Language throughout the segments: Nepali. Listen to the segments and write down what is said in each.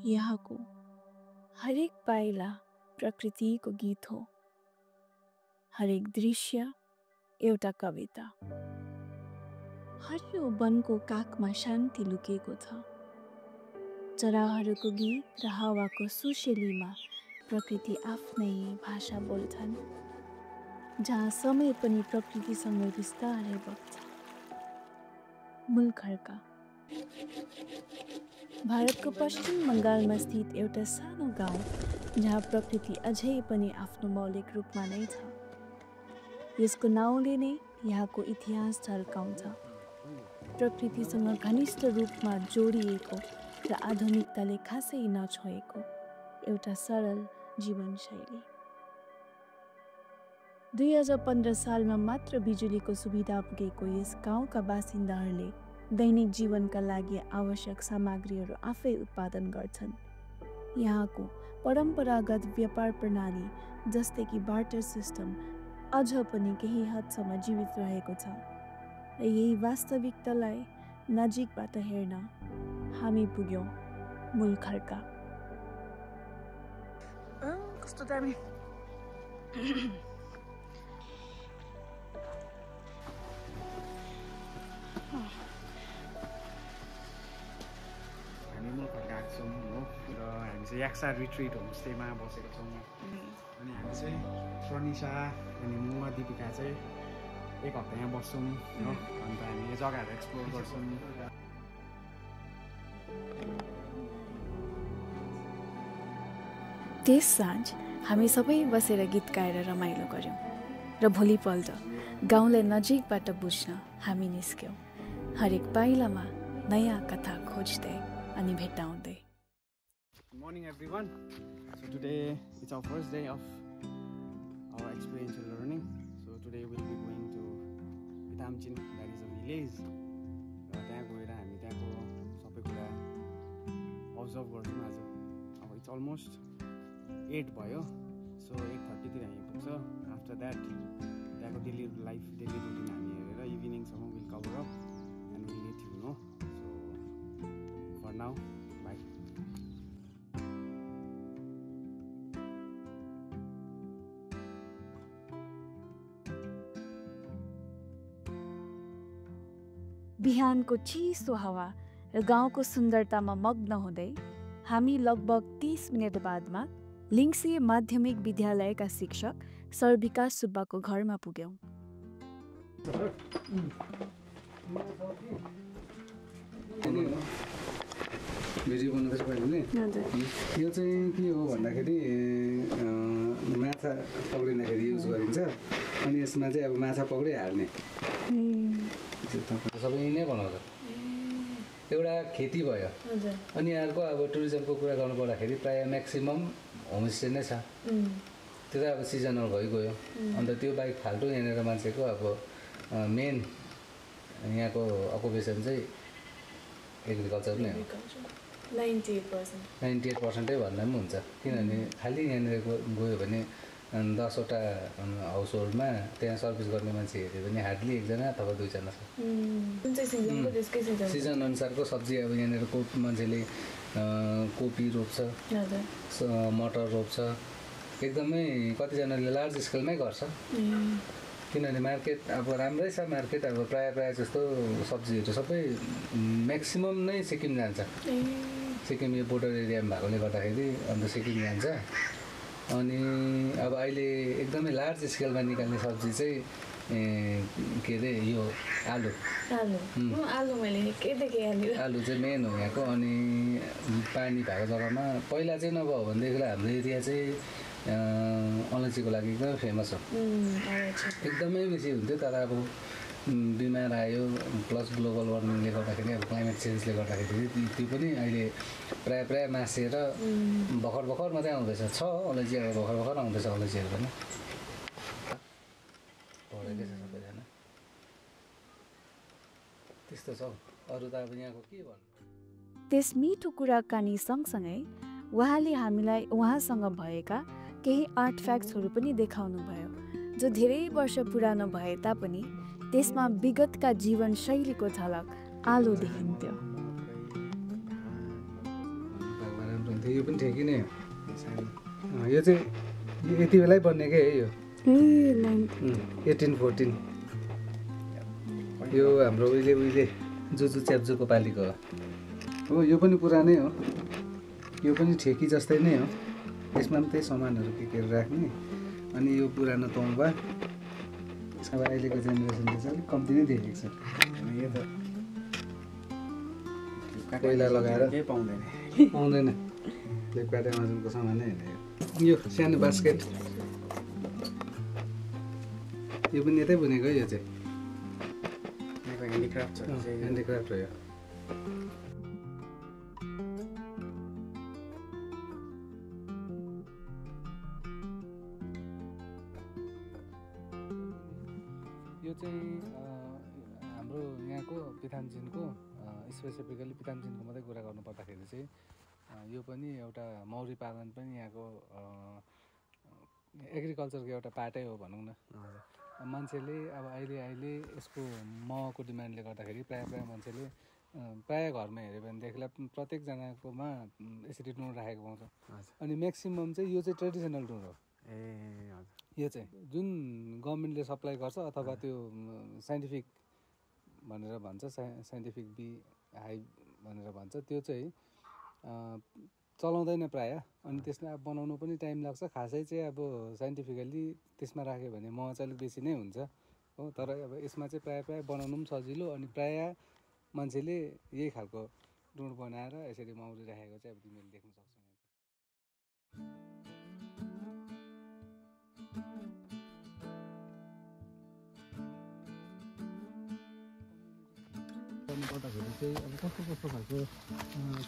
यहाँको हरेक पाइला प्रकृतिको गीत हो, हरेक दृश्य एउटा कविता। हरियो वनको काखमा शान्ति लुकेको छ, चराहरूको गीत र हावाको सुशेलीमा प्रकृति आफ्नै भाषा बोल्छन्, जहाँ समय पनि प्रकृतिसँग बिस्तारै बग्छ। मुलखर्का भारतको पश्चिम बङ्गालमा स्थित एउटा सानो गाउँ, जहाँ प्रकृति अझै पनि आफ्नो मौलिक रूपमा नै छ। यसको नाउँले नै यहाँको इतिहास झल्काउँछ। प्रकृतिसँग घनिष्ठ रूपमा जोडिएको र आधुनिकताले खासै नछोएको एउटा सरल जीवनशैली। 2015 सालमा मात्र बिजुलीको सुविधा पुगेको यस गाउँका बासिन्दाहरूले दैनिक जीवनका लागि आवश्यक सामग्रीहरू आफै उत्पादन गर्छन्। यहाँको परम्परागत व्यापार प्रणाली जस्तै कि बार्टर सिस्टम अझ पनि केही हदसम्म जीवित रहेको छ। र यही वास्तविकतालाई नजिकबाट हेर्न हामी पुग्यौँ मुलखर्का। कस्तो दामी हामी मुलखर्का आएको छौँ हो, र हामी चाहिँ याक्सा रिट्रिट होमस्टेमा बसेको छौँ। अनि हामी चाहिँ प्रनिसा अनि म दिपिका चाहिँ एक हप्ता यहाँ बस्छौँ हो। अन्त हामी यो जग्गाहरू एक्सप्लोर गर्छौँ। त्यस साँझ हामी सबै बसेर गीत गाएर रमाइलो गऱ्यौँ र भोलिपल्ट गाउँलाई नजिकबाट बुझ्न हामी निस्क्यौँ, हरेक पाइलामा नयाँ कथा खोज्दै अनि भेट्टाउँदै। Good morning everyone. So today it's our first day of our experiential learning. So today we'll be going to Pitamchin, that is a village. र त्यहाँ गएर हामी त्यहाँको सबै कुरा अब्जर्भ गर्छौँ आज। अब इट्स अलमोस्ट 8 भयो, सो 8:30 तिर हामी पुग्छ। आफ्टर द्याट त्यहाँको डेली लाइफ, डेली रुटिन हामी हेरेर इभिनिङसम्म will cover up and will let you know. So for now bye. बिहानको चिसो हावा र गाउँको सुन्दरतामा मग्न हुँदै हामी लगभग 30 मिनट बादमा लिङ्सी माध्यमिक विद्यालयका शिक्षक सर विकास सुब्बाको घरमा पुग्यौँ। भिडियो बनाउँदैछ पहिले यो चाहिँ के हो भन्दाखेरि माछा पक्रिँदाखेरि युज गरिन्छ। अनि यसमा चाहिँ अब माछा पक्रि हाल्ने सबै नै बनाउँछ। एउटा खेती भयो। अनि अर्को अब टुरिज्मको कुरा गर्नु पर्दाखेरि प्रायः म्याक्सिमम होमस्टे नै छ। त्यो त अब सिजनल भइगयो। अन्त त्यो बाहेक फाल्टु यहाँनिर मान्छेको अब मेन यहाँको अकुपेसन चाहिँ एग्रिकल्चर नै हो। 98% भन्दा पनि हुन्छ। किनभने खालि यहाँनिर गयो भने 10वटा हाउस होल्डमा त्यहाँ सर्भिस गर्ने मान्छे हेऱ्यो भने हार्डली एकजना अथवा दुईजना छ। सिजन अनुसारको सब्जी अब यहाँनिर मान्छेले कोपी रोप्छ, मटर रोप्छ। एकदमै कतिजनाले लार्ज स्केलमै गर्छ। किनभने मार्केट अब राम्रै छ। मार्केट अब प्रायः जस्तो सब्जीहरू सबै म्याक्सिमम नै सिक्किम जान्छ। सिक्किम यो बोर्डर एरियामा भएकोले गर्दाखेरि अन्त सिक्किम जान्छ। अनि अब अहिले एकदमै लार्ज स्केलमा निकाल्ने सब्जी चाहिँ के अरे यो आलु चाहिँ मेन हो यहाँको। अनि पानी भएको जग्गामा पहिला चाहिँ नभयो भनेदेखिलाई हाम्रो एरिया चाहिँ अलैँचीको लागि एकदमै फेमस हो। एकदमै बेसी हुन्थ्यो। तर अब बिमार आयो प्लस ग्लोबल वार्मिङले गर्दाखेरि, अब क्लाइमेट चेन्जले गर्दाखेरि त्यो पनि अहिले प्रायः मासेर भर्खर मात्रै आउँदैछ। छ अलैँची अब भर्खर आउँदैछ अलैँचीहरू पनि। पढेकै छ सबैजना त्यस्तो छ। अरू त अब यहाँको के भन्नु। त्यस मिठो कुराकानी सँगसँगै उहाँले हामीलाई उहाँसँग भएका केही आर्टफ्याक्ट्सहरू पनि देखाउनु भयो, जो धेरै वर्ष पुरानो भए तापनि त्यसमा विगतका जीवनशैलीको झलक आलो देखिन्थ्यो। यो पनि ठेकी नै हो सानो यो चाहिँ यति बेलै बन्नेकै है यो ए 1814 यो हाम्रो उहिले जुजु च्याप्जुको पालीको हो यो पनि पुरानै हो यो पनि ठेकी जस्तै नै हो यसमा पनि त्यही सामानहरू के राख्ने अनि यो पुरानो तौबा अब अहिलेको जेनेरेसनले चाहिँ अलिक कम्ती नै देखेको छ अनि यो त कोइला लगाएर केही पाउँदैन पाउँदैन फ्लिपकार्ट एमाजोनको सामानै होइन यो सानो बास्केट यो पनि यतै बुनेको यो चाहिँ ह्यान्डिक्राफ्ट छ ह्यान्डिक्राफ्ट हो यो यो चाहिँ हाम्रो यहाँको पितामचिनको स्पेसिफिकली पितामचिनको मात्रै कुरा गर्नु पर्दाखेरि चाहिँ यो पनि एउटा मौरी पालन पनि यहाँको एग्रिकल्चरको एउटा पार्टै हो भनौँ न मान्छेले अब अहिले यसको महको डिमान्डले गर्दाखेरि प्रायः मान्छेले प्रायः घरमा हेऱ्यो भनेदेखिलाई प्रत्येकजनाकोमा यसरी नुन राखेको पाउँछ अनि म्याक्सिमम् चाहिँ यो चाहिँ ट्रेडिसनल नुन हो ए हजुर यो चाहिँ जुन गभर्मेन्टले सप्लाई गर्छ अथवा त्यो साइन्टिफिक भनेर भन्छ साइन्टिफिक बी हाई भनेर भन्छ त्यो चाहिँ चलाउँदैन प्रायः अनि त्यसलाई अब बनाउनु पनि टाइम लाग्छ खासै चाहिँ अब साइन्टिफिकल्ली त्यसमा राख्यो भने मह चाहिँ अलिक बेसी नै हुन्छ हो तर अब यसमा चाहिँ प्रायः बनाउनु पनि सजिलो अनि प्रायः मान्छेले यही खालको नुन बनाएर यसरी मौरी राखेको चाहिँ अब तिमीले देख्न सक्छौ गर्नुपर्दाखेरि चाहिँ अब कस्तो खालको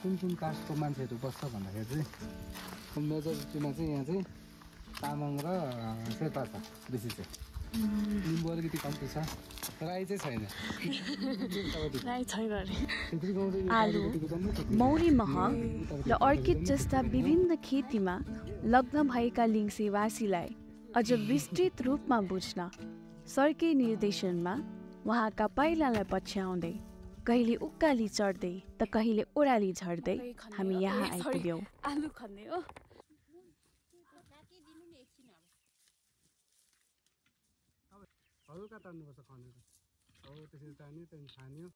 कुन कास्टको मान्छेहरू बस्छ भन्दाखेरि चाहिँ मेजोरिटीमा चाहिँ यहाँ चाहिँ तामाङ र शेर्पा छ बेसी चाहिँ लिम्बू अलिकति कम्ती छ राई चाहिँ छैन छेत्री गाउँ चाहिँ मौरी मह र अर्किड जस्ता विभिन्न खेतीमा लग्न भएका लिङ्सेवासीलाई अझ विस्तृत रूपमा बुझ्न सरकै निर्देशनमा उहाँका पाइलालाई पछ्याउँदै कहिले उकाली चढ्दै त कहिले ओह्राली झर्दै हामी यहाँ आइपुग्यौँ। आलु खन्ने हो हल्का तान्नुपर्छ खनेर हो त्यसरी तान्यो त्यहाँदेखि छान्यो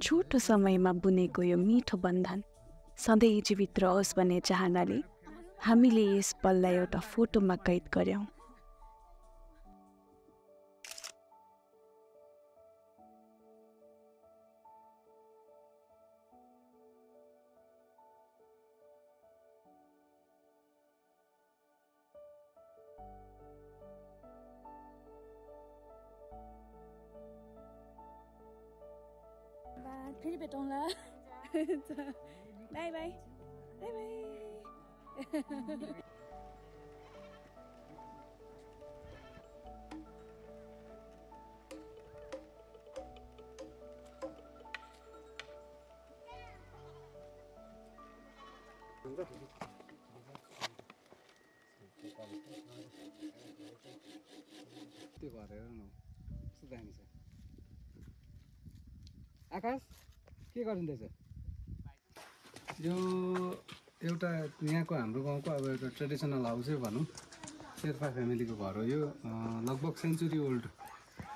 छोटो समयमा बुनेको यो मिठो बन्धन सधैँ जीवित रहोस् भन्ने चाहनाले हामीले यस पललाई एउटा फोटोमा कैद गर्यौँ। फेरि भेटौँला। Bye bye bye bye. त्यो घर हेर न कस्तो दामी छ। आकाश के गरिँदैछ? यो एउटा यहाँको हाम्रो गाउँको अब एउटा ट्रेडिसनल हाउसै भनौँ, शेर्पा फ्यामिलीको घर हो यो। लगभग सेन्चुरी ओल्ड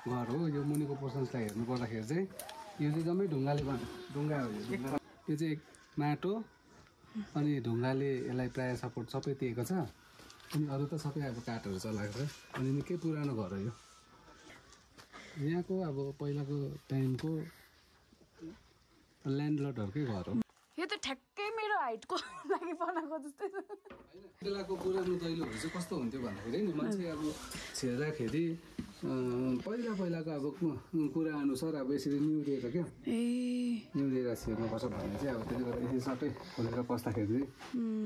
घर हो। यो मुनिको पोर्सन्सलाई हेर्नु पर्दाखेरि चाहिँ यो चाहिँ जम्मै ढुङ्गाले ढुङ्गा हो। यो चाहिँ एक माटो अनि ढुङ्गाले यसलाई प्रायः सपोर्ट सबै दिएको छ अनि अरू त सबै अब काठहरू चलाएको छ अनि निकै पुरानो घर हो यो। यहाँको अब पहिलाको टाइमको ल्यान्डलर्डहरूकै घर हो। यो त ठ्याक्कै मेरो हाइटको लागि बनाएको जस्तै छ। बेलाको पुरानो दैलोहरू चाहिँ कस्तो हुन्थ्यो भन्दाखेरि नि मान्छे अब छिर्दाखेरि पहिलाको अब कुरा अनुसार अब यसरी निहुरिएर क्या निहुरिएर छिर्नुपर्छ भन्ने चाहिँ अब त्यसले गर्दा यसरी सबै खोलेर पस्दाखेरि चाहिँ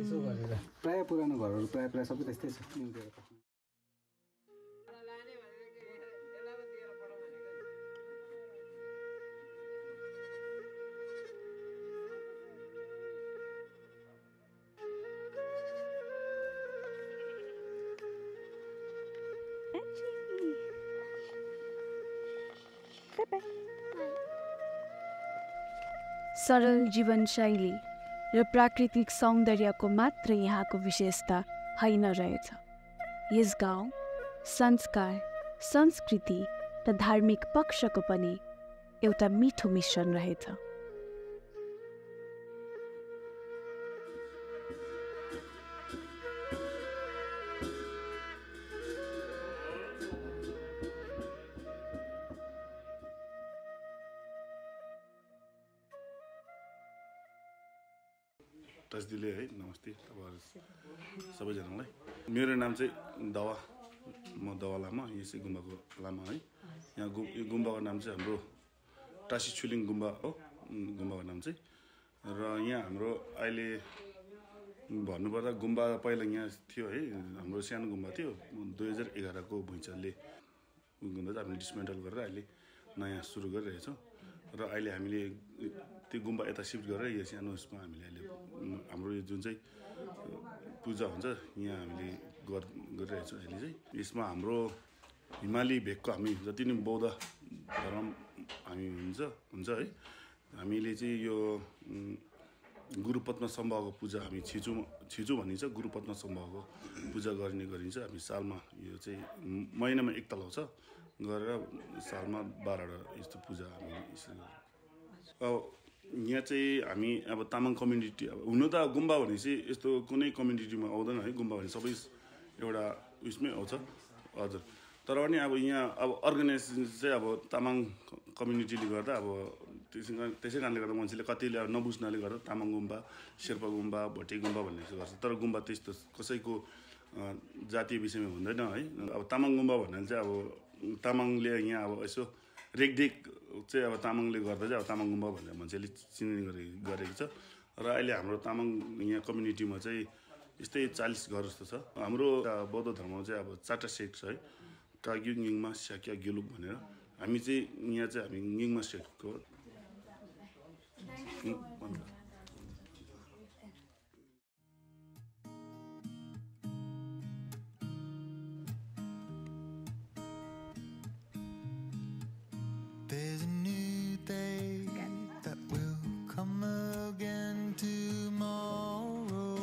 यसो गरेर प्रायः पुरानो घरहरू प्रायः सबै त्यस्तै छ निहुरिएर पस्नु। सरल जीवनशैली र प्राकृतिक सौन्दर्यको मात्र यहाँको विशेषता होइन रहेछ। यस गाउँ संस्कार, संस्कृति र धार्मिक पक्षको पनि एउटा मिठो मिश्रण रहेछ। टचदिले है, नमस्ते तपाईँहरू सबैजनालाई। मेरो नाम चाहिँ दवा, म दवा लामा, यसै गुम्बाको लामा है। यहाँ यो गुम्बाको नाम चाहिँ हाम्रो टासी छुलिङ गुम्बा हो, गुम्बाको नाम चाहिँ। र यहाँ हाम्रो अहिले भन्नुपर्दा गुम्बा पहिला यहाँ थियो है, हाम्रो सानो गुम्बा थियो। 2011 को भुइँचालोले गुम्बा चाहिँ हामीले डिसमेन्टल गरेर अहिले नयाँ सुरु गरिरहेछौँ। र अहिले हामीले त्यो गुम्बा यता सिफ्ट गरेर यो सानो उसमा हामीले अहिले हाम्रो यो जुन चाहिँ पूजा हुन्छ यहाँ हामीले गरिरहेछौँ अहिले चाहिँ। यसमा हाम्रो हिमाली भेगको हामी जति नै बौद्ध धर्म हामी हुन्छ है, हामीले चाहिँ यो गुरुपद्म सम्भवको पूजा हामी छिचु भनिन्छ। गुरुपद्म सम्भवको पूजा गर्ने गरिन्छ। हामी सालमा यो चाहिँ महिनामा एकताल आउँछ गरेर सालमा 12वटा यस्तो पूजा हामी यसरी गर्छौँ। अब यहाँ चाहिँ हामी अब तामाङ कम्युनिटी, अब हुन त गुम्बा भनेपछि यस्तो कुनै कम्युनिटीमा आउँदैन है, गुम्बा भने सबै एउटा उयसमै आउँछ हजुर। तर पनि अब यहाँ अब अर्गनाइजेसन चाहिँ अब तामाङ कम्युनिटीले गर्दा अब त्यसै कारणले गर्दा मान्छेले कतिले अब नबुझ्नाले गर्दा तामाङ गुम्बा, शेर्पा गुम्बा, भोटे गुम्बा भन्ने चाहिँ गर्छ। तर गुम्बा त्यस्तो कसैको जातीय विषयमा हुँदैन है। अब तामाङ गुम्बा भन्नाले चाहिँ अब तामाङले यहाँ अब यसो रेखदेख चाहिँ अब तामाङले गर्दा चाहिँ अब तामाङ गुम्बा भनेर मान्छेले चिन्ने गरेको छ। र अहिले हाम्रो तामाङ यहाँ कम्युनिटीमा चाहिँ यस्तै 40 घर जस्तो छ। हाम्रो बौद्ध धर्ममा चाहिँ अब 4टा सेक्ट छ है, काग्यु, ङिङमा, स्याक्या, गेलुक भनेर। हामी चाहिँ यहाँ चाहिँ हामी ङिङमा सेक्टको। There's a new day that will come again tomorrow.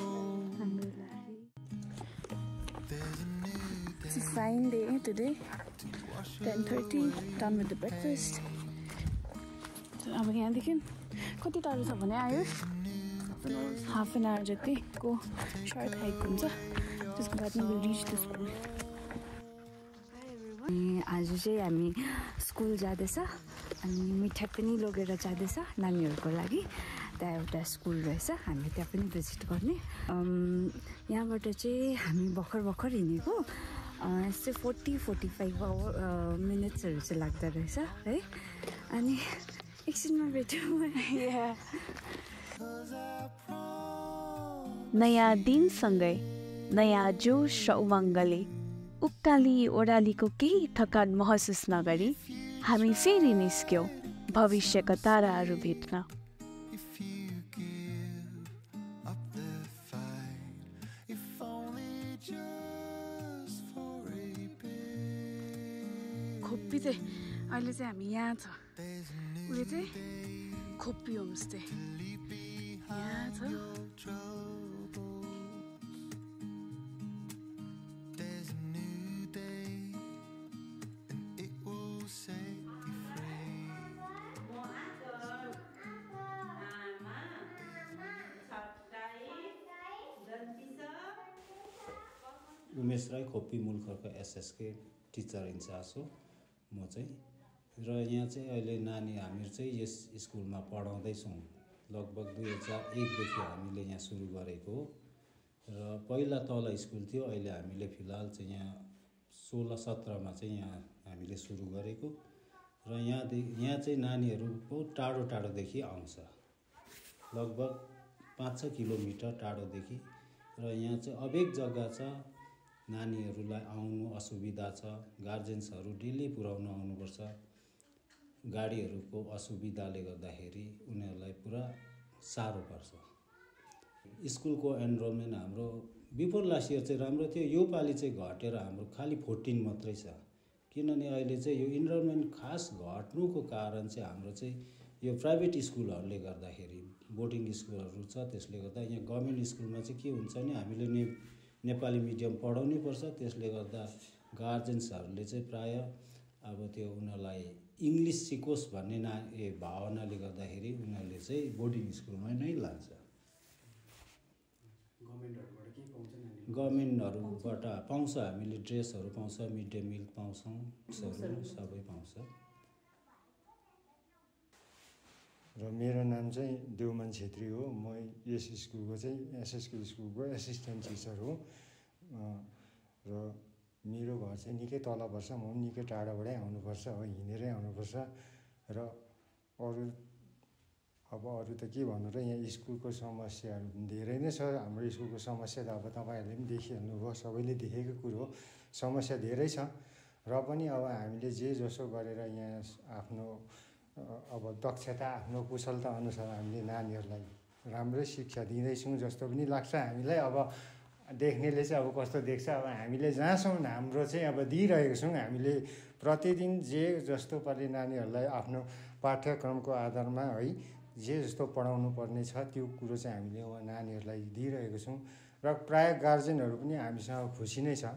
There's a new day. It's a fine day today. 10:30, done with the breakfast. अब यहाँदेखि कति टाढो छ भने आयो, हाफ एन आवर जतिको सर्ट हाइक हुन्छ। त्यसको बादमा विल रिच द स्कुल। आज चाहिँ हामी स्कुल जाँदैछ अनि मिठाई पनि लगेर जाँदैछ नानीहरूको लागि। त्यहाँ एउटा स्कुल रहेछ, हामी त्यहाँ पनि भिजिट गर्ने। यहाँबाट चाहिँ हामी भर्खर हिँडेको, यस्तै 40-45 मिनट्सहरू चाहिँ लाग्दो रहेछ है। अनि एकछिनमा भेट्यौँ। नयाँ दिनसँगै नयाँ जोस र उमङ्गले उकाली ओह्रालीको केही थकान महसुस नगरी हामी फेरि निस्क्यौँ भविष्यका ताराहरू भेट्न। खोप्पी चाहिँ अहिले चाहिँ हामी यहाँ छ, उयो चाहिँ खोप्पी होमस्टे यहाँ छ। उमेश राई, खोप्पी मूलखरको एसएसके टिचर इन्चार्ज हो म चाहिँ। र यहाँ चाहिँ अहिले नानी हामीहरू चाहिँ यस स्कुलमा पढाउँदैछौँ। लगभग 2001देखि हामीले यहाँ सुरु गरेको हो। र पहिला तल स्कुल थियो, अहिले हामीले फिलहाल चाहिँ यहाँ 16-17मा चाहिँ यहाँ हामीले सुरु गरेको। र यहाँ चाहिँ नानीहरू बहुत टाढो टाढोदेखि आउँछ, लगभग 5-6 किलोमिटर टाढोदेखि। र यहाँ चाहिँ अभेक जग्गा छ, नानीहरूलाई आउनु असुविधा छ, गार्जेन्सहरू डेली पुर्याउन आउनुपर्छ। गाडीहरूको असुविधाले गर्दाखेरि उनीहरूलाई पुरा साह्रो पर्छ। स्कुलको एनरोलमेन्ट हाम्रो बिफोर लास्ट इयर चाहिँ राम्रो थियो, यो पालि चाहिँ घटेर हाम्रो खालि 14 मात्रै छ। किनभने अहिले चाहिँ यो इनरोलमेन्ट खास घट्नुको कारण चाहिँ हाम्रो चाहिँ यो प्राइभेट स्कुलहरूले गर्दाखेरि बोर्डिङ स्कुलहरू छ, त्यसले गर्दा यहाँ गभर्मेन्ट स्कुलमा चाहिँ के हुन्छ भने हामीले नेपाली मिडियम पढाउनै पर्छ। त्यसले गर्दा गार्जेन्सहरूले चाहिँ प्राय अब त्यो उनीहरूलाई इङ्ग्लिस सिकोस् भन्ने भावनाले गर्दाखेरि उनीहरूले चाहिँ बोर्डिङ स्कुलमा नै लान्छ। गभर्मेन्टहरूबाट पाउँछ, हामीले ड्रेसहरू पाउँछ, मिड डे मिल पाउँछौँ, सबै पाउँछ। र मेरो नाम चाहिँ देवमान छेत्री हो। म यस स्कुलको चाहिँ एसएसके स्कुलको एसिस्टेन्ट टिचर हो। र मेरो घर चाहिँ निकै तल पर्छ, म पनि निकै टाढाबाटै आउनुपर्छ, हिँडेरै आउनुपर्छ। र अरू त के भन्नु र, यहाँ स्कुलको समस्याहरू धेरै नै छ। हाम्रो स्कुलको समस्या त अब तपाईँहरूले पनि देखिहाल्नुभयो, सबैले देखेको कुरो हो, समस्या धेरै छ। र पनि अब हामीले जे जसो गरेर यहाँ आफ्नो अब दक्षता, आफ्नो कुशलता अनुसार हामीले नानीहरूलाई राम्रै शिक्षा दिँदैछौँ जस्तो पनि लाग्छ हामीलाई। अब देख्नेले चाहिँ अब कस्तो देख्छ, अब हामीले जहाँसम्म हाम्रो चाहिँ अब दिइरहेको छौँ, हामीले प्रतिदिन जे जस्तो पाराले नानीहरूलाई आफ्नो पाठ्यक्रमको आधारमा है जे जस्तो पढाउनु पर्ने छ त्यो कुरो चाहिँ हामीले उहाँ नानीहरूलाई दिइरहेको छौँ। र प्रायः गार्जेनहरू पनि हामीसँग खुसी नै छ।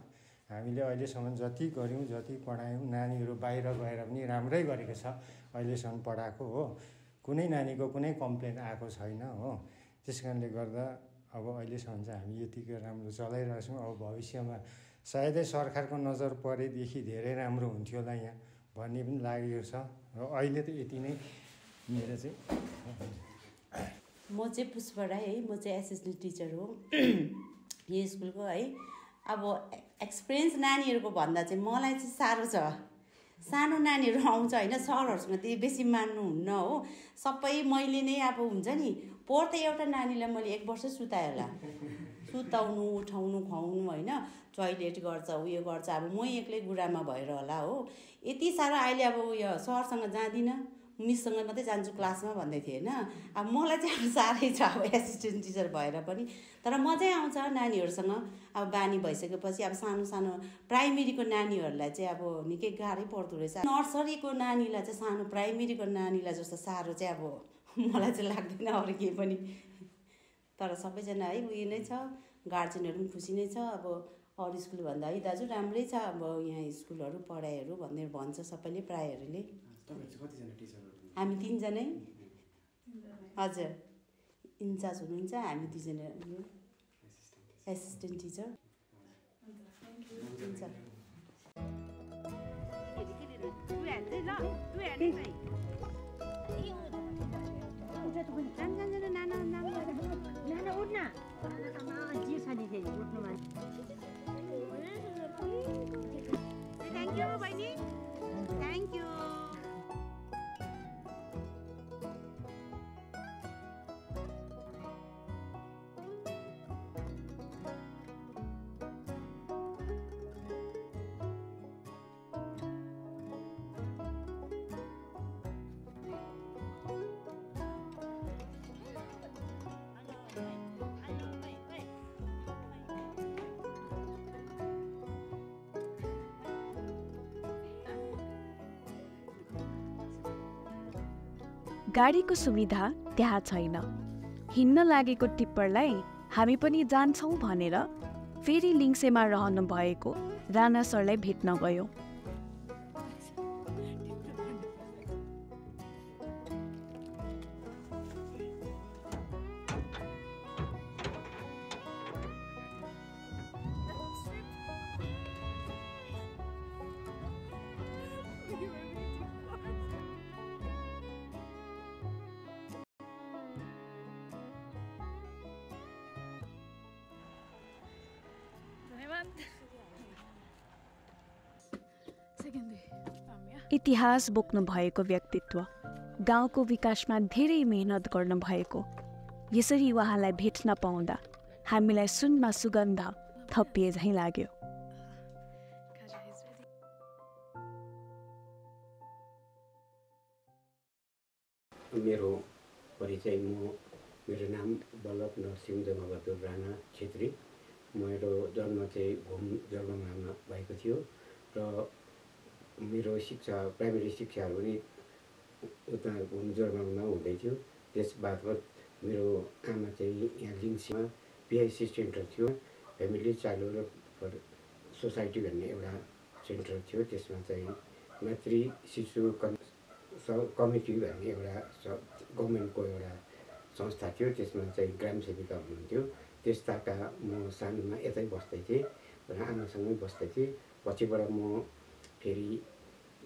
हामीले अहिलेसम्म जति गऱ्यौँ, जति पढायौँ, नानीहरू बाहिर गएर पनि राम्रै गरेको छ अहिलेसम्म पढाएको हो। कुनै नानीको कुनै कम्प्लेन आएको छैन हो। त्यस कारणले गर्दा अब अहिलेसम्म चाहिँ हामी यतिकै राम्रो चलाइरहेको छौँ। अब भविष्यमा सायदै सरकारको नजर परेदेखि धेरै राम्रो हुन्थ्यो होला यहाँ भन्ने पनि लागेको छ। र अहिले त यति नै मेरो चाहिँ। म चाहिँ पुष्पा राई है, म चाहिँ एसिस्टेन्ट टिचर हो यो स्कुलको है। अब एक्सपिरियन्स नानीहरूको भन्दा चाहिँ मलाई चाहिँ साह्रो छ। सानो नानीहरू आउँछ होइन, सरहरूसँग त्यही बेसी मान्नुहुन्न हो। सबै मैले नै अब हुन्छ नि, पोहोर त एउटा नानीलाई मैले 1 वर्ष सुताएँ होला, सुताउनु, उठाउनु, खुवाउनु होइन, टोइलेट गर्छ, उयो गर्छ। अब म एक्लै गुरामा भएर होला हो। यति साह्रो अहिले अब उयो सरसँग जाँदिनँ, मिससँग मात्रै जान्छु क्लासमा भन्दै थिएँ होइन। अब मलाई चाहिँ अब साह्रै छ अब एसिस्टेन्ट टिचर भएर पनि। तर मजै आउँछ नानीहरूसँग। अब बानी भइसकेपछि अब सानो सानो प्राइमेरीको नानीहरूलाई चाहिँ अब निकै गाह्रै पर्दो रहेछ। नर्सरीको नानीलाई चाहिँ, सानो प्राइमेरीको नानीलाई जस्तो साह्रो चाहिँ अब मलाई चाहिँ लाग्दैन अरू केही पनि। तर सबैजना है उयो नै छ, गार्जेनहरू पनि खुसी नै छ। अब अरू स्कुलभन्दा है दाजु राम्रै छ अब यहाँ स्कुलहरू, पढाइहरू भनेर भन्छ सबैले, प्रायःहरूले। हामी 3 जनै हजुर इन्चार्ज हुनुहुन्छ, हामी 2 जना एसिस्टेन्ट टिचर हुन्छ। थ्याङ्क यू बहिनी, थ्याङ्क यू। गाडीको सुविधा त्यहाँ छैन। हिँड्न लागेको टिप्परलाई हामी पनि जान्छौँ भनेर फेरि लिङ्सेमा रहनु भएको राणा सरलाई भेट्न गयो। इतिहास बोक्नु भएको व्यक्तित्व, गाउँको विकासमा धेरै मेहनत गर्नु भएको, यसरी उहाँलाई भेट्न पाउँदा हामीलाई सुनमा सुगन्ध थपिए झैँ लाग्यो। मेरो परिचय, मेरो नाम बल्लभ नरसिंह जन्मबहादुर राणा छेत्री। मेरो जन्म चाहिँ घुम जलगङ्गामा भएको थियो र मेरो शिक्षा, प्राइमेरी शिक्षाहरू पनि उता जर्मनमा हुँदै थियो। त्यस बापत मेरो आमा चाहिँ यहाँ लिङ्सेमा पिआइसी सेन्टर थियो, फ्यामिली चाइल्ड वेलफेयर सोसाइटी भन्ने एउटा सेन्टर थियो। त्यसमा चाहिँ मातृ शिशु कमिटी भन्ने एउटा गभर्मेन्टको एउटा संस्था थियो। त्यसमा चाहिँ ग्राम सेविका हुनुहुन्थ्यो। त्यस्ताका म सानोमा यतै बस्दै थिएँ र आमासँगै बस्दै थिएँ। पछिबाट म फेरि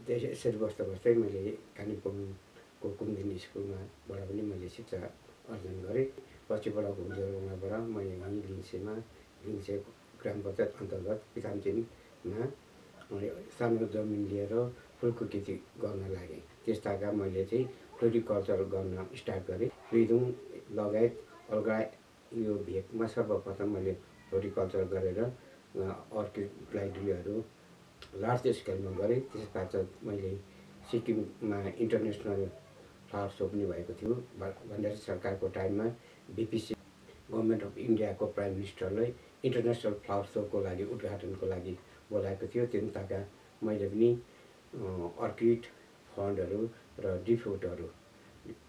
यसरी बस्दा बस्दै मैले कालिम्पोङको कुमुदिनी स्कुलमाबाट पनि मैले शिक्षा अर्जन गरेँ। पछिबाट घुमजोरबाट म यहीँ लिङ्से ग्राम पञ्चायत अन्तर्गत पितामचिनमा सानो जमिन लिएर फुलको खेती गर्न लागेँ। त्यस्ताका मैले चाहिँ फ्लोरिकल्चर गर्न स्टार्ट गरेँ। रिदुङ लगायत अलगा यो भेकमा सर्वप्रथम मैले फ्लोरिकल्चर गरेर अर्किड लाइब्रेरीहरू लार्ज स्केलमा गरेँ। त्यस पश्चात मैले सिक्किममा इन्टरनेसनल फ्लावर सो पनि भएको थियो। भण्डारी सरकारको टाइममा बिपिसी गभर्मेन्ट अफ इन्डियाको प्राइम मिनिस्टरलाई इन्टरनेसनल फ्लावर सोको लागि उद्घाटनको लागि बोलाएको थियो। त्यहाँका मैले पनि अर्किड फन्डहरू र डिफ्रुटहरू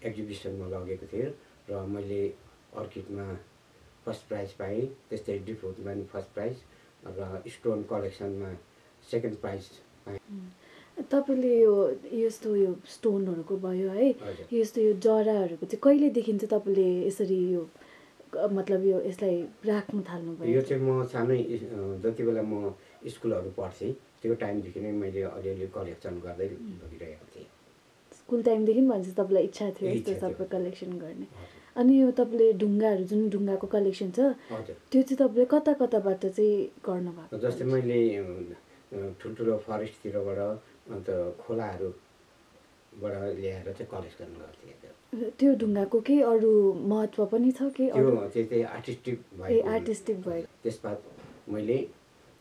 एक्जिबिसनमा लगेको थिएँ र मैले अर्किडमा फर्स्ट प्राइज पाएँ। त्यस्तै डिफ्रुटमा पनि फर्स्ट प्राइज र स्टोन कलेक्सनमा सेकेन्ड प्राइज पाएँ। तपाईँले यो यस्तो यो स्टोनहरूको भयो है, यस्तो यो जराहरूको चाहिँ कहिलेदेखि चाहिँ तपाईँले यसरी यो मतलब यो यसलाई राख्नु थाल्नुभयो? यो चाहिँ म सानै जति बेला म स्कुलहरू पढ्थेँ त्यो टाइमदेखि नै मैले अलिअलि कलेक्सन गर्दै लगिरहेको थिएँ। स्कुल टाइमदेखि भनेपछि तपाईँलाई इच्छा थियो यस्तो सबै कलेक्सन गर्ने। अनि यो तपाईँले ढुङ्गाहरू जुन ढुङ्गाको कलेक्सन छ त्यो चाहिँ तपाईँले कता कताबाट चाहिँ गर्नुभएको? जस्तै मैले ठुल्ठुलो फरेस्टतिरबाट अन्त खोलाहरूबाट ल्याएर चाहिँ कलेक्सन गर्थेँ। त्यो ढुङ्गाको केही अरू महत्त्व पनि छ कि? त्यो चाहिँ आर्टिस्टिक भयो। आर्टिस्टिक भयो। त्यसबाद मैले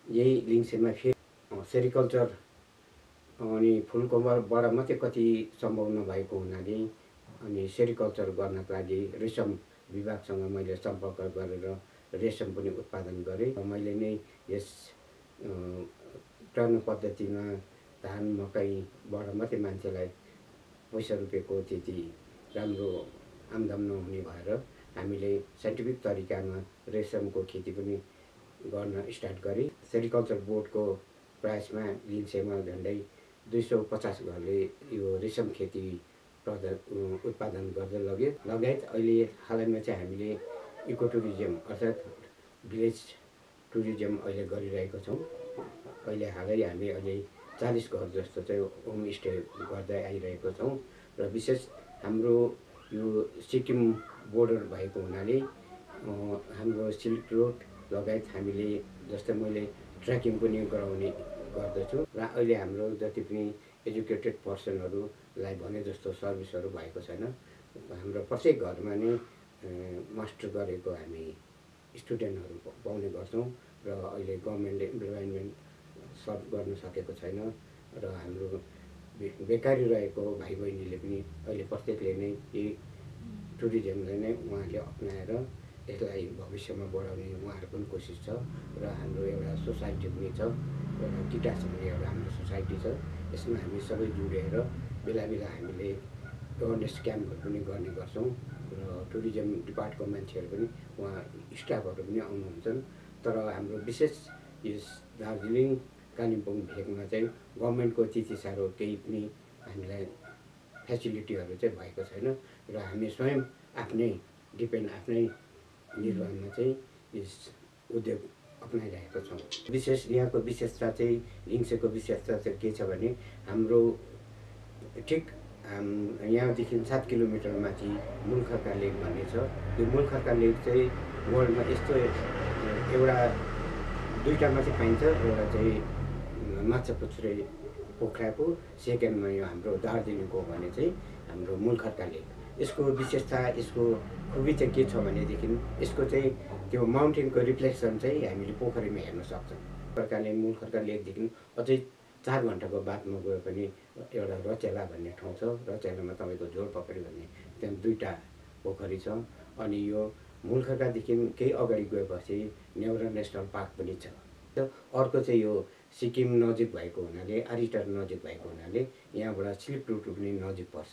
यही लिङ्सेमा फेरि सेरिकल्चर अनि फुलकोबाट मात्रै कति सम्भव नभएको हुनाले अनि सेरिकल्चर गर्नको लागि रेशम विभागसँग मैले सम्पर्क गरेर रेशम पनि उत्पादन गरेँ। मैले नै यस पुरानो पद्धतिमा धान मकैबाट मात्रै मान्छेलाई पैसा रुपियाँको त्यति राम्रो आमदाम नहुने भएर हामीले साइन्टिफिक तरिकामा रेशमको खेती पनि गर्न स्टार्ट गरेँ। सेरिकल्चर बोर्डको प्रयासमा लिङ्सेमा झन्डै 250 घरले यो रेशम खेती उत्पादन गर्दै लग्यो। लगायत अहिले हालैमा चाहिँ हामीले इको टुरिज्म अर्थात् भिलेज टुरिज्म अहिले गरिरहेको छौँ। अहिले हालै हामी अहिले 40 घर जस्तो चाहिँ होमस्टे गर्दै आइरहेको छौँ र विशेष हाम्रो यो सिक्किम बोर्डर भएको हुनाले हाम्रो सिल्क रोड लगायत हामीले जस्तै मैले ट्रेकिङ पनि गराउने गर्दछु र अहिले हाम्रो जति पनि एजुकेटेड पर्सनहरूलाई भने जस्तो सर्भिसहरू भएको छैन। हाम्रो प्रत्येक घरमा नै मास्टर गरेको हामी स्टुडेन्टहरू पाउने गर्छौँ र अहिले गभर्मेन्टले इम्प्लोइमेन्ट सर्भ गर्न सकेको छैन र हाम्रो बेकारी रहेको भाइ बहिनीले पनि अहिले प्रत्येकले नै यही टुरिज्मलाई नै उहाँले अप्नाएर यसलाई भविष्यमा बढाउने उहाँहरूको पनि कोसिस छ र हाम्रो एउटा सोसाइटी पनि छ, एउटा टिटास भन्ने एउटा हाम्रो सोसाइटी छ। यसमा हामी सबै जोडेर बेला बेला हामीले अवेरनेस क्याम्पहरू पनि गर्ने गर्छौँ र टुरिज्म डिपार्टको मान्छेहरू पनि उहाँ स्टाफहरू पनि आउनुहुन्छन्। तर हाम्रो विशेष यस दार्जिलिङ कालिम्पोङ भेगमा चाहिँ गभर्मेन्टको त्यति साह्रो केही पनि हामीलाई फेसिलिटीहरू चाहिँ भएको छैन र हामी स्वयं आफ्नै आफ्नै निर्माणमा चाहिँ यस उद्योग अपनाइरहेको छौँ। विशेष यहाँको विशेषता चाहिँ लिङ्सेको विशेषता चाहिँ के छ भने हाम्रो ठिक यहाँदेखि 7 किलोमिटर माथि मुलखर्का लेक भन्ने छ। यो मुलखर्का लेक चाहिँ वर्ल्डमा यस्तो एउटा दुईवटा मात्रै पाइन्छ। एउटा चाहिँ माछापुच्छ्रे पोखराको, सेकेन्डमा यो हाम्रो दार्जिलिङको भने चाहिँ हाम्रो मुलखर्का लेक। यसको विशेषता यसको खुबी चाहिँ के छ भनेदेखि यसको चाहिँ त्यो माउन्टेनको रिफ्लेक्सन चाहिँ हामीले पोखरीमा हेर्न सक्छौँ। प्रकारले मुलखर्का लेकदेखि अझै 4 घन्टाको बादमा गयो भने एउटा रचेला भन्ने ठाउँ छ। रचेलामा तपाईँको झोरपोखरी भन्ने त्यहाँ 2टा पोखरी छ। अनि यो मुलखर्कादेखि केही अगाडि गएपछि नेउरा नेसनल पार्क पनि छ। अर्को चाहिँ यो सिक्किम नजिक भएको हुनाले आरिटार नजिक भएको हुनाले यहाँबाट सिल्क रुट पनि नजिक पर्छ।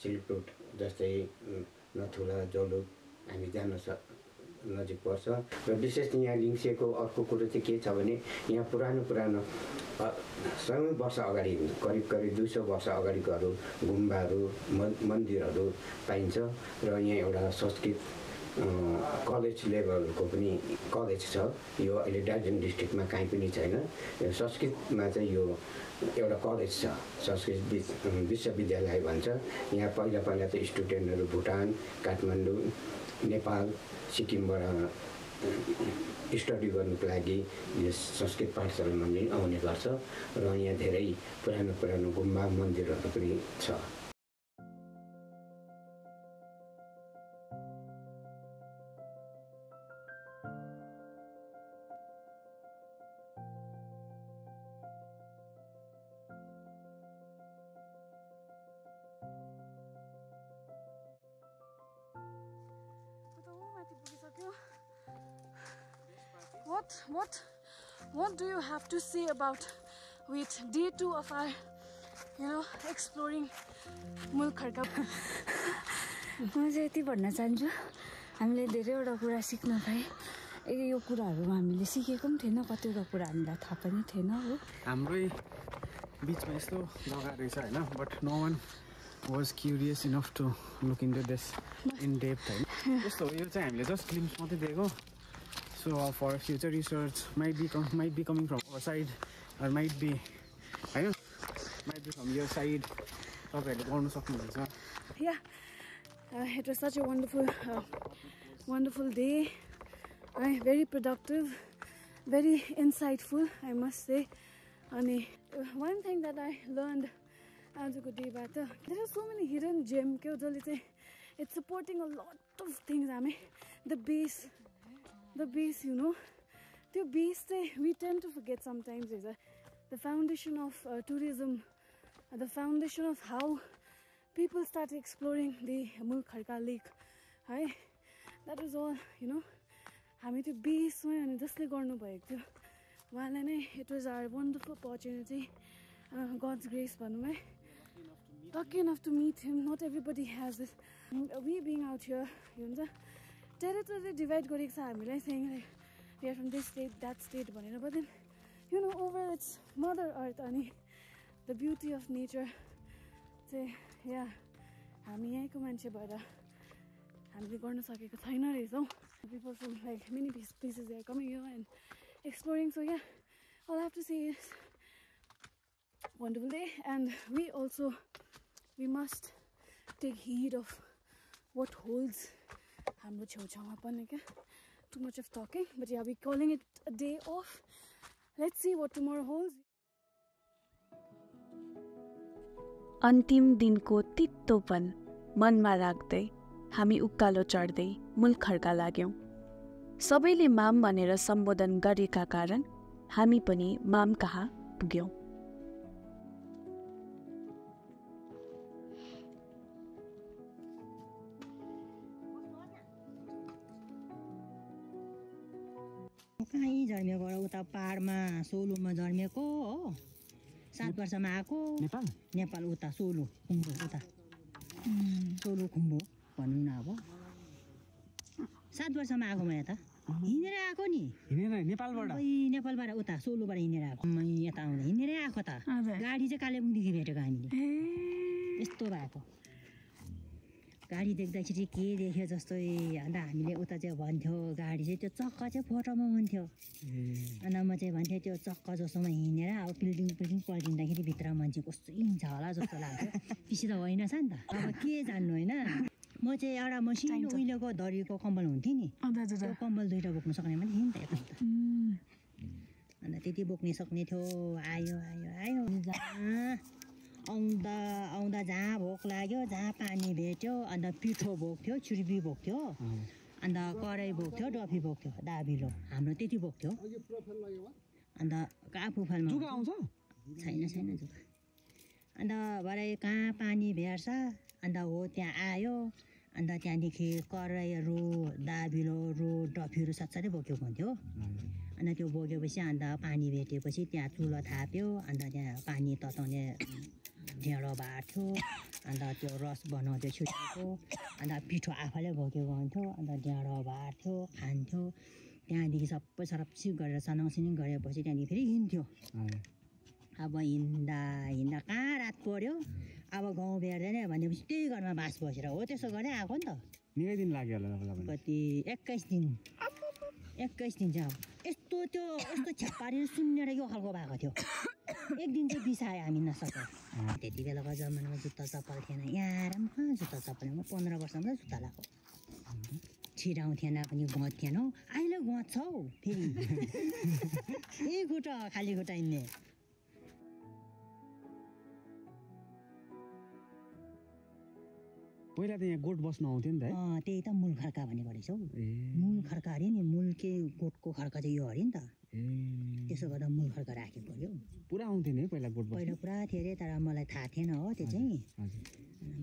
सिल्क रुट जस्तै नथुला जलुक हामी जान नजिक पर्छ र विशेष यहाँ लिङ्सेको अर्को कुरो चाहिँ के छ भने यहाँ पुरानो 100 वर्ष अगाडि करिब 200 वर्ष अगाडिकोहरू गुम्बाहरू मन्दिरहरू पाइन्छ र यहाँ एउटा संस्कृत कलेज लेभलको पनि कलेज छ। यो अहिले दार्जिलिङ डिस्ट्रिक्टमा कहीँ पनि छैन। संस्कृतमा चाहिँ यो एउटा कलेज छ, संस्कृत विश्वविद्यालय भन्छ। यहाँ पहिला चाहिँ स्टुडेन्टहरू भुटान, काठमाडौँ, नेपाल, सिक्किमबाट स्टडी गर्नुको लागि यस संस्कृत पाठशालामा पनि आउने गर्छ र यहाँ धेरै पुरानो गुम्बा मन्दिरहरू पनि छ। What do you have to say about with day 2 of our exploring मुलखर्का? म चाहिँ यति भन्न चाहन्छु हामीले धेरैवटा कुरा सिक्न पाएँ। यो कुराहरू हामीले सिकेको पनि थिएन, कतिवटा कुरा हामीलाई थाहा पनि थिएन हो। हाम्रै बिचमा यस्तो जग्गा रहेछ हैन, but no one was curious enough to look into this in depth हैन। यस्तो यो चाहिँ हामीले जस्ट ग्लिम्स मात्रै दिएको। So for future research might be coming from our side or might be from your side. Yeah, it was such a wonderful day. Very productive, very insightful, I must say. And one thing that I learned आजको डेबाट there are so many hidden gems के जसले it's supporting a lot of things. The base, the base we tend to forget sometimes is the foundation of tourism, the foundation of how people started exploring the मुलखर्का lake. That was all, हामी त्यो बेसमै अनि जसले गर्नुभएको थियो उहाँलाई नै it was our wonderful opportunity, God's grace भनौँ है, lucky enough to meet him. Not everybody has this. We being out here, territory divide गरेको छ हामीलाई, saying like we are from this state, that state भनेर, but then over its mother earth अनि the beauty of nature चाहिँ हामी यहीँको मान्छे भएर हामीले गर्न सकेको छैन रहेछौँ. People from like many places they are coming here and exploring. So all I have to say is wonderful day, and we must take heed of what holds हाम्रो छेउछाउमा पनि क्या. Too much of talking, but we're calling it a day off. Let's see what tomorrow holds. अन्तिम दिनको तित्तोपन मनमा राख्दै हामी उकालो चढ्दै मुलखर्का लाग्यौं. सबैले माम भनेर सम्बोधन गरेका कारण हामी पनि माम कहाँ पुग्यौं. कहीँ जन्मेबाट उता पाहाडमा सोलुमा जन्मेको हो. 7 वर्षमा आएको नेपाल उता सोलु खुम्बु उता सोलु खुम्बु भनौँ न. अब 7 वर्षमा आएको म यता हिँडेर आएको नि. नेपालबाट उता सोलुबाट हिँडेर आएको. म यता आउँदा हिँडेरै आएको त. गाडी चाहिँ कालेबुङदेखि भेटेको हामीले. यस्तो भएको गाडी देख्दाखेरि के देख्यो जस्तै. अन्त हामीले उता चाहिँ भन्थ्यो गाडी चाहिँ त्यो चक्का चाहिँ फोटोमा हुन्थ्यो. अन्त म चाहिँ भन्थेँ त्यो चक्का जस्तोमा हिँडेर अब बिल्डिङ पल्टिँदाखेरि भित्र मान्छे कस्तो हिँड्छ होला जस्तो लाग्थ्यो. पिसी त होइन छ नि त. अब के जान्नु होइन. म चाहिँ एउटा मसिनो उहिलेको दरीको कम्बल हुन्थ्यो नि, त्यो कम्बल 2टा बोक्नु सक्ने पनि थिएँ नि त यता. अन्त त्यति बोक्ने सक्ने थियो. आयो आउँदा जहाँ भोक लाग्यो, जहाँ पानी भेट्यो, अन्त पिठो बोक्थ्यो, छुर्पी बोक्थ्यो, अन्त कराई बोक्थ्यो, डफी बोक्थ्यो, दाबिलो हाम्रो त्यति बोक्थ्यो. अन्त आफूफालमा छैन जुगा. अन्त भरे कहाँ पानी भेट्छ, अन्त हो त्यहाँ आयो. अन्त त्यहाँदेखि कराईहरू, दाबिलोहरू, डफीहरू साथसाथै बोकेको हुन्थ्यो. अन्त त्यो बोकेपछि अन्त पानी भेटेपछि त्यहाँ चुलो थाप्यो अन्त त्यहाँ पानी तताउने ढेँडो बाँड्थ्यो अन्त त्यो रस बनाउँथ्यो छुट्टीको अन्त पिठो आफैले बोकेको हुन्थ्यो अन्त ढेँडो बाँड्थ्यो खान्थ्यो त्यहाँदेखि सबै सरपसिप गरेर सनाउसिनिङ गरेपछि त्यहाँदेखि फेरि हिँड्थ्यो अब हिँड्दा हिँड्दा कहाँ रात पऱ्यो अब गाउँ भेट्दैन भनेपछि त्यही घरमा बास बसेर हो त्यसो गरेर आएको नि त निकै दिन लाग्यो होला तपाईँलाई कति 21 दिन 21 दिन चाहिँ अब यस्तो त्यो यस्तो छ्यापारेर सुन्नेर यो खालको भएको थियो एक दिन चाहिँ बिसायो हामी नसकेर त्यति बेलाको जमानामा जुत्ता चप्पल थिएन यहाँ कहाँ जुत्ता चप्पल म 15 वर्षमा जुत्ता लगाएको छिराउँथेन पनि गँथेन हौ अहिले गँथ हौ फेरि यही खुट्टा खाली खुट्टा हिँड्ने पहिला त यहाँ गोठ बस्नु आउँथ्यो नि त त्यही त मूल खर्का भन्ने गरेछ हौ मूल खर्का अरे नि मूल के गोठको खर्का चाहिँ यो अरे नि त त्यसो गर्दा मूल खर्का राखेको अरे हौ पुरा आउँथ्यो नि पहिला गोठ पहिला पुरा थियो अरे तर मलाई थाहा थिएन हो त्यो चाहिँ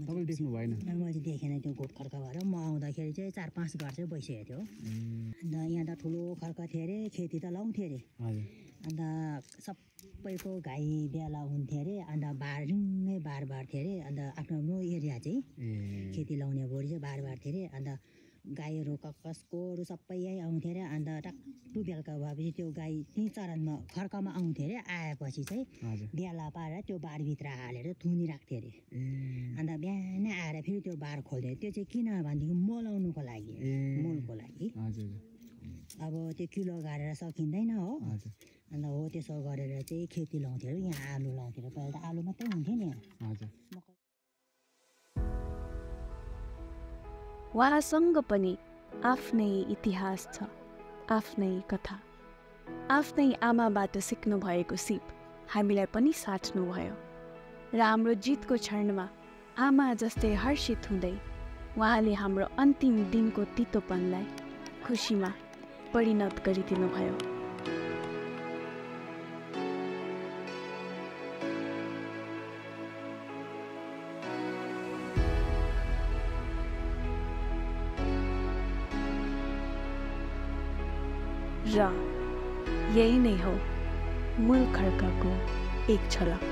तपाईँले देख्नु भएन मैले देखेन त्यो गोठ खर्का भएर म आउँदाखेरि चाहिँ 4-5 घर चाहिँ भइसकेको थियो अन्त यहाँ त ठुलो खर्का थियो अरे खेती त लाउँथ्यो अरे अन्त सबैको गाई बेला हुन्थ्यो अरे अन्त बारिङै बार बार्थ्यो अरे अन्त आफ्नो आफ्नो एरिया चाहिँ खेती लाउने बोरी चाहिँ बार बार्थ्यो अरे अन्त गाईहरू कसकोहरू सबै यहीँ आउँथ्यो अरे अन्त टक्टु बेलुका भएपछि त्यो गाई त्यहीँ चरनमा खर्कामा आउँथ्यो अरे आएपछि चाहिँ बेला पारेर त्यो बारभित्र हालेर थुनिराख्थ्यो अरे अन्त बिहानै आएर फेरि त्यो बार खोल्थ्यो त्यो चाहिँ किन भनेदेखि मलाउनुको लागि मलको लागि अब त्यो किलो गाडेर सकिँदैन हो अन्त हो त्यसो गरेर चाहिँ खेती लाउँथ्यो अरे यहाँ आलु लाउँथ्यो अरे पहिला त आलु मात्रै हुन्थ्यो नि उहाँसँग पनि आफ्नै इतिहास छ आफ्नै कथा आफ्नै आमाबाट सिक्नु भएको सिप हामीलाई पनि साट्नुभयो र हाम्रो जितको क्षणमा आमा जस्तै हर्षित हुँदै उहाँले हाम्रो अन्तिम दिनको तितोपनलाई खुसीमा परिणत गरिदिनुभयो र यही नै हो मूल खड्काको एक झलक